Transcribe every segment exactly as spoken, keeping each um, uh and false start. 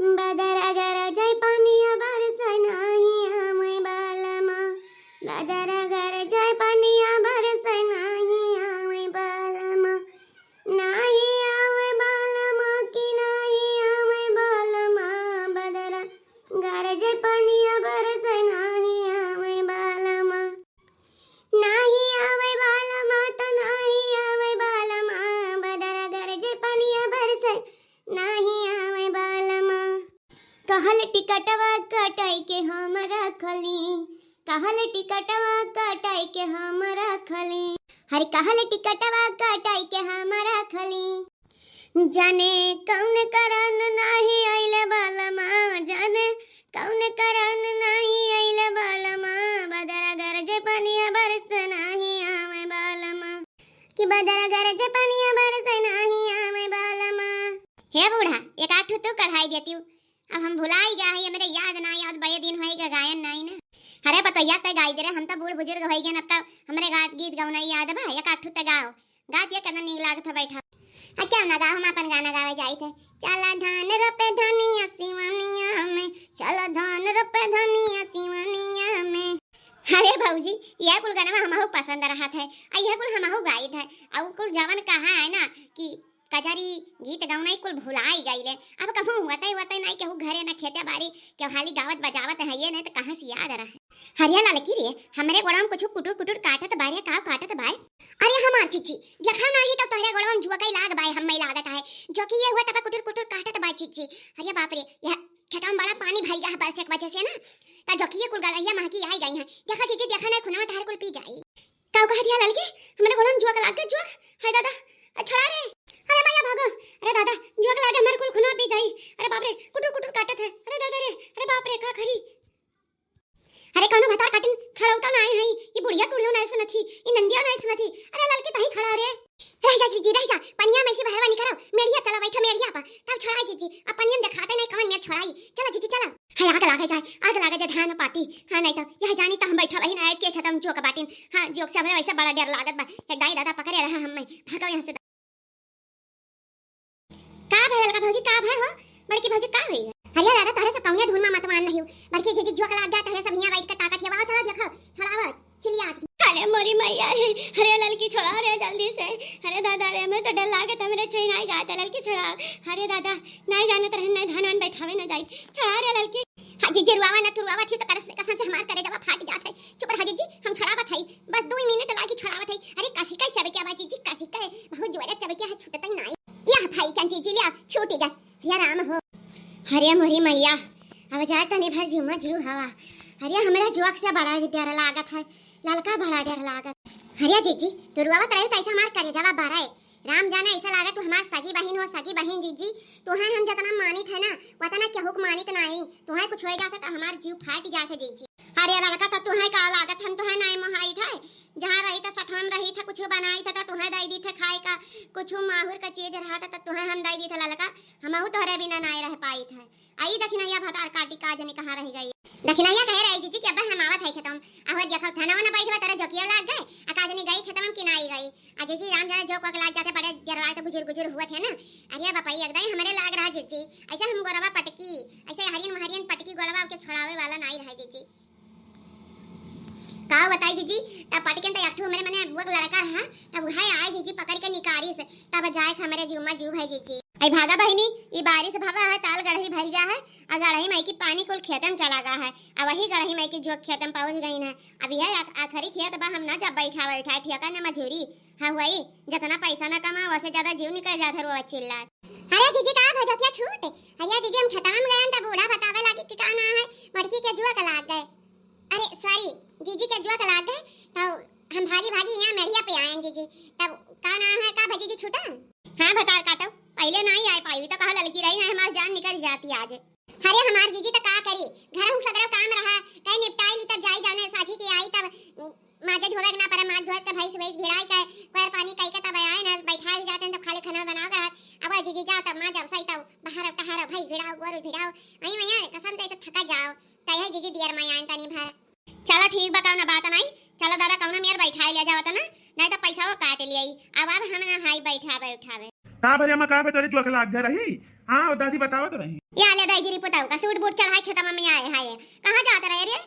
बदरा गरजै पनिया बरसै नाहीं आवै बलमा, बदरा गरजै पनिया बरसै नाहीं आवै बलमा, नाहीं आवै बलमा कि नाहीं आवै बलमा, बदरा गरजै पनिया बरसै नाहीं आवै बलमा। नाहीं आवै बलमा त नाहीं आवै बलमा, बदरा गरजै पनिया बरसै नाहीं आवै बलमा। कहल टिकटवा कटाई के हम रखली, कहल टिकटवा कटाई के हम रखली, हर कहल टिकटवा कटाई के हम रखली। जाने कौन कारण नाहीं आइल बलमा, जाने कौन कारण नाहीं आइल बलमा, बदरा गरजै पनिया बरसै नाहीं आवै बलमा, कि बदरा गरजै पनिया बरसै नाहीं आवै बलमा। हे बूढ़ा, एक आठ ठो तू कढ़ाई देतिउ, अब हम भुलाई गा है, हमरे याद नाहीं आवत, बड़े दिन होइगा गायन नाहीं ना। अरे पतोहिया तै गाई दे रे, हम तो बूढ़ बुजुर्ग होइगा, अब तो हमरे गात गीत गौनई याद बा, एक आठ ठो तै गाओ। गात ये केतना नीक लागत है, बैठा। आ, क्यों ना गाओ, हम अपन गाना गावे जाइत है। चला धान रोपे धनिया सिवनिया में, चला धान रोपे धनिया सिवनिया में। अरे भौजी, यह कुल गनवा हमहू पसंद रहत है, आ यह कुल हमहू गाइत है। आ उ कुल जवन कहा है ना कि कजरी गीत गौनई कुल भुलाई गइले। अब कहूँ होतै होतै नाहीं, केहू घरे ना खेते बारी, केहू हाली गावत बजावत है ये, नाहीं तो कहाँ से याद रहे। हरिया ललकी रे, हमरे गोड़वा में कुछ कुटुर कुटुर काटत बा रे, का काटत बा? अरे हमार जीजी, देखा नाहीं तो तोहरे गोड़वा में जुअकई लाग बा, हम्मे लागत है। जोकिये हुआ तब कुटुर कुटुर काटत बा जीजी। अरे बाप रे, यह खेतवा में बड़ा पानी भर गया है बरसे के वजह से ना, त जोकिये कुल गड़हिया महकी आई गई है। देखा जीजी, देखा नाहीं, खुनवा तहर कुल पी जाई। का कह दिया ललकी? हमरे गोड़वा में जुअक लाग गए, जुअक। हाय दादा, आ, छोड़ा रे। अरे मैया भागो। अरे दादा, जुअक लाग गए, हमरे कुल खुनवा पी जाई। अरे बाप रे, कुटुर कुटुर काटत है। अरे दादा रे, अरे बाप रे, का करी? अरे कौनो भतार काटिन छड़ौता नाहीं है, ये बुढ़िया टूढ़ियो नाहीं सुनत ही, ये नंदिया नाहीं सुनत ही। अरे ललकी तहीं छड़ा रे। रह जा जीजी, रह जा, पनिया में से बहरवा निकरो, मेढ़िया चला बैठा मेढ़िया पर, तब छड़ाई जीजी, अब पनिया में देखाते नाहीं कौन मेर छड़ाई। चला जीजी, चला। हाय आग लागे जाए, आग लागे जाए धान पाती, हाँ नाहीं तो यह जानी तो हम बैठा वही ना के खत्म जोक बाटिन। हाँ जोक से हमरे वैसे बड़ा डर लागत बा, ये दाई दादा पकड़े रहा हम्मे, भागो यहाँ से। का भय ललका भौजी, का भय हो? बड़की भौजी का होई? अरे दादा, तोहरे सब कौने धुन में मत मान रही हो। बड़की जीजी जोक लाग गया, तोहरे सब हियां बैठ के ताकत है, वहाँ चला देखो, छड़ावत, चिल्लियात ही। अरे मोरी मैया रे, अरे ललकी छोड़ा रे जल्दी से। अरे दादा रे, हमें तो डर लागत है, मेरे छुई नाहीं जात है, ललकी छोड़ा। अरे दादा, नाहीं जानत रहन, नाहीं धान वान बैठावे ना जाई, छोड़ा रे ललकी। हाँ जीजी, रुआवा ना, तू रुआवा थी तो करस कसम से हमार करेजवा फाट जात है। चुप रहा जीजी, हम छड़ावत हई, बस दो मिनट लागी छड़ावत हई। अरे कसी का चबकिया बा जीजी, कसी का, बहुत जोरे चबकिया है, छूटत ही नाहीं। यह भाई क्या जीजी लिया, छूटी गए। या राम हो। अरे मोरी मैया, अब जा तनी भर जीव में जीव हवा। अरे हमरा जोक से बड़ा डर लागत है, ललका बड़ा डर लागत। अरे जीजी, तू रुआवत रही तो ऐसा हमार करेजवा बड़ा है। राम जाने ऐसा लागत तू हमार सगी बहिन हो, सगी बहिन जीजी। तुहें हम जतना मानित है ना, वतना केहू के मानित नाहीं। तुहें कुछ होई जात है तो हमार जीव फाट जात है जीजी। अरे ललका, तो तुहें का लागत, हम तुहें नाहीं मोहाइत है। जहाँ रही था सथवा में रही था, कुछ बनाई था तो तुहें दई दी थे खाए का, कुछ माहुर का चीज रहा था तो तुहें हम दई दी थे ललका। हमहू तोहरे बिना नाहीं रह पाई थे। आई दखिनैया भतार काटी का जनी कहाँ रह गई। दखिनैया कहे रहे जीजी कि अब्बे हम आवत है खेतम। आहो देखो थाना वाना बैठ बा, तोरा जोकियो लाग गए। आ का जनी गई खेतम कि नाहीं गई। आ जीजी राम जाने जोक वोक लाग जाते, बड़े डरवाए तो गुजुर गुजुर हुआ थे ना। अरे बापा, ये एकदम हमरे लाग रहा जीजी। ऐसे हम गोरवा पटकी, ऐसे हरियन महरियन पटकी गोरवा के छोड़ावे वाला नाहीं रहा जीजी। का बताई जीजी, तब पटकेन त एक ठो हमरे मने बुआ के लड़का रहा, तब उहे आए जीजी पकड़ के निकारिस, तब जाए के हमरे जीव में जीव है जीजी। आई भागा बहिनी, ई बारिश भवा है, ताल गढ़ही भर गया है, आ गढ़ही में की पानी कुल खेतन चला गया है, आ वही गढ़ही में की जो खेतन पहुँच गई है। अब यह आख-, आखिरी खेत बा, हम ना जब बैठा बैठा ठेका न मजूरी, हाँ हुई, जतना पैसा ना कमा, वसे ज्यादा जीव निकल जात है रोवा चिल्लात। अरे जीजी का भजकिया छूट, अरे जीजी हम खेतवा में गए त बूढ़ा बतावे लागी कि का ना है, मटकी के जुआ के लाग गए। अरे सॉरी, जीजी के जुआ के लाग गए, तो हम भागी भागी यहाँ मेढ़िया पे आए हैं जीजी। तब का नाम है, का भजीजी छूटा? हाँ भतार काटो, पहले नाहीं आए पाई तो कहा ललकी रही ना, हमार जान निकल जाती आज। अरे हमार जीजी तो का करी, घर हूँ सगरो काम रहा, कहीं निपटाई ली तब जाई जाने साझी के आई तब माजे धोवे के ना पड़े, माज धोवे के भैंस भैंस भिड़ाई के कोयर पानी कई के तब आए ना, बैठा जाते हैं तब खाली खाना बनाओ के। अब जीजी जाओ तब माज अब सही तब बाहर टहरो, भैंस भिड़ाओ, गोरू भिड़ाओ, वहीं वहीं कसम से तो थका जाओ। तै है जीजी दियर में आयन तनी भर। चला ठीक बा, कौनो बात नाहीं। चला दादा, कौनो मेर बैठाए ले जावत ना, नाहीं तो पैसा वो काट लियाई। अब, अब हम ना हाई बैठावे उठावे। का भरे अम्मा, का बे तोरे जोक लाग जा रही? हाँ, वो दादी बतावत रही। या ले दाई जी री पुताऊ का सूट बूट चढ़ाई खेतवा में आए हाय। कहाँ जात रहे रे?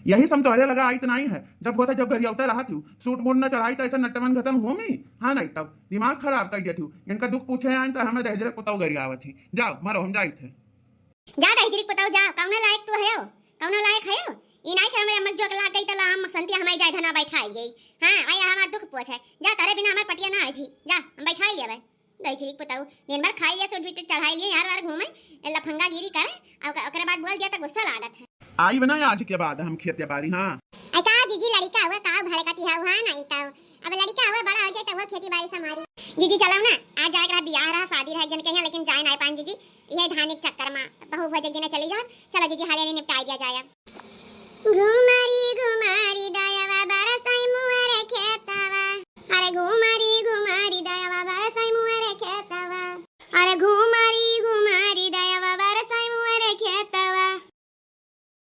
यही सब तोहरे लगा आइत नाई है। जब होता जब गरियावते रहत हूँ, सूट बूट न चढ़ाई तो ऐसा नट्टमन घतन घूमी। हाँ नहीं तब दिमाग खराब कर देत हूँ। इनका दुख पूछे आइन तो हमें दहिजरे पुताऊ गरियावत ही। जाओ मरो, हम जाइत है। जा दहिजरी पुताऊ जा, कौनो लायक तू हयो? कौनो लायक हयो? ई नाई कि हमरे अम्मा जोक लाग गई तो ला हम संती हमारी जाय धना बैठाई गई। हाँ, आई हमार दुख पूछे। जा, तारे बिना हमार पटिया ना है जी। जा, हम बैठाई लेबे। दहिजरी पुताऊ दिन भर खाई लिया, सूट बूट चढ़ाई लिए, यार वार घूमे, लफंगागिरी करे, और ओक-, ओकरे बाद बोल दिया तो गुस्सा लागत है। आई बना आज के बाद हम खेते बारी, हाँ। आई का जीजी लड़िका हुआ का भड़कती है, हाँ नहीं का। अब लड़िका हुआ बड़ा हो जाए तो वो खेती बारी संभारी। जीजी चलो ना, आज जाए रहा बियाह रहा, शादी रहा जन के यहाँ, लेकिन जाए ना पान जीजी। ये धान एक चक्कर मा बहु भोज एक दिन चली जा। चलो जीजी हाले निपटाई दिया जाए। घुमारी घुमारी दायवा बरसाई मुअर खेतवा। अरे घुमारी